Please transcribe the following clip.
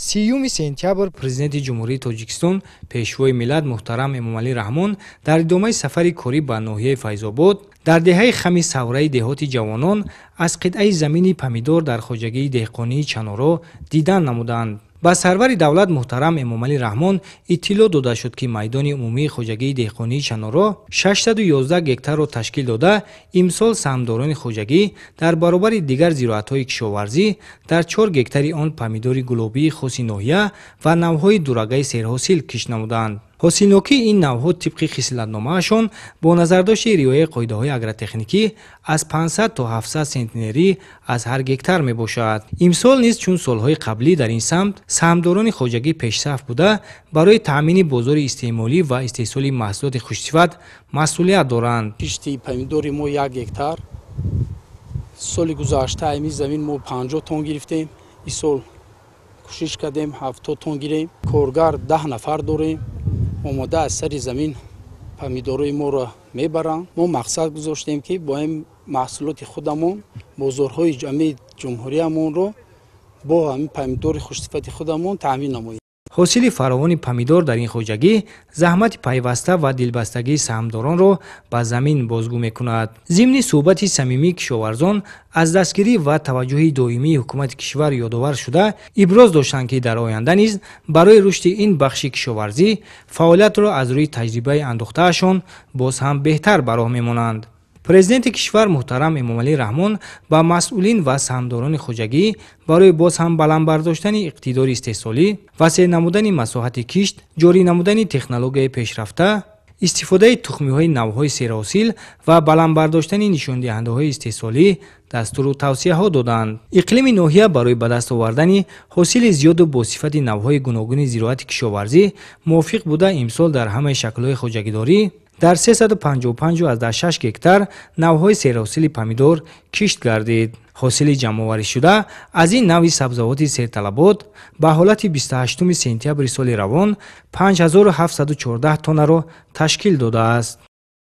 30 сентябр Президенти Ҷумҳурии Тоҷикистон, Пешвои миллат муҳтарам Эмомалӣ Раҳмон дар идомаи сафари корӣ ба ноҳияи Файзобод, дар деҳаи Хами Савраи деҳоти Ҷавонон аз қитъаи замини помидор дар хоҷагии деҳқонии Чаноро дидан намуданд. Ба сарвари давлат муҳтарам Эмомалӣ Раҳмон иттилоъ дода шуд, ки майдони умумии хоҷагии деҳқонии Чаноро 611 гектарро ташкил дода, имсол саҳмдорони хоҷагӣ дар баробари дигар зироатҳои кишоварзӣ дар 4 гектари он помидори гулобии хоси ноҳия ва навъҳои дурагаи серҳосил кишт намуданд. Ҳосилнокии ин навъҳо тибқи хислатномаашон бо назардошти риояи қоидаҳои агротехникӣ аз 500 то 700 сентнерӣ аз ҳар гектар мебошад. Имсол низ чун солҳои қаблӣ дар ин самт саҳмдорони хоҷагӣ пешсаф буда, барои таъмини бозори истеъмолӣ ва истеҳсоли маҳсулоти хушсифат масъулият доранд. Кишти помидори мо 1 гектар. Соли гузашта ҳамин замин мо 50 тонн гирифтем. Ин сол кӯшиш кардем 70 тонн гирем. Коргар 10 нафар дорем. Омода аз сари замин помидорои моро мебаранд. Мо мақсад гузоштем, ки бо ин маҳсулоти худамон бозорҳои ҷамъи ҷумҳуриямонро бо ҳамин помидори хушсифати худамон таъмин намоем. Ҳосили фаровони помидор дар ин хоҷагӣ заҳмати пайваста ва дилбастагии саҳмдоронро ба замин бозгӯ мекунад. Зимни суҳбати самимии кишоварзон аз дастгирӣ ва таваҷҷӯҳи доимии ҳукумати кишвар ёдовар шуда, иброз доштанд, ки дар оянда низ барои рушди ин бахши кишоварзӣ фаъолиятро аз рӯи таҷрибаи андохтаашон боз ҳам беҳтар ба роҳ мемонанд. Президенти кишвар муҳтарам Эмомалӣ Раҳмон ба масъулин ва саҳмдорони хоҷагӣ барои боз ҳам баланд бардоштани иқтидори истеҳсолӣ, васеъ намудани масоҳати кишт, ҷорӣ намудани технологияи пешрафта, истифодаи тухмиҳои навъҳои серҳосил ва баланд бардоштани нишондиҳандаҳои истеҳсолӣ дастуру тавсияҳо доданд. Иқлими ноҳия барои ба даст овардани ҳосили зиёду бо сифати навъҳои гуногуни зироати кишоварзӣ мувофиқ буда, имсол дар ҳамаи шаклҳои хоҷагидорӣ дар 355,6 гектар навъҳои серҳосили помидор кишт гардид. Ҳосили ҷамъоварӣшуда аз ин навъи сабзавоти серталабот ба ҳолати 28 сентябри соли равон 5714 тоннаро ташкил додааст.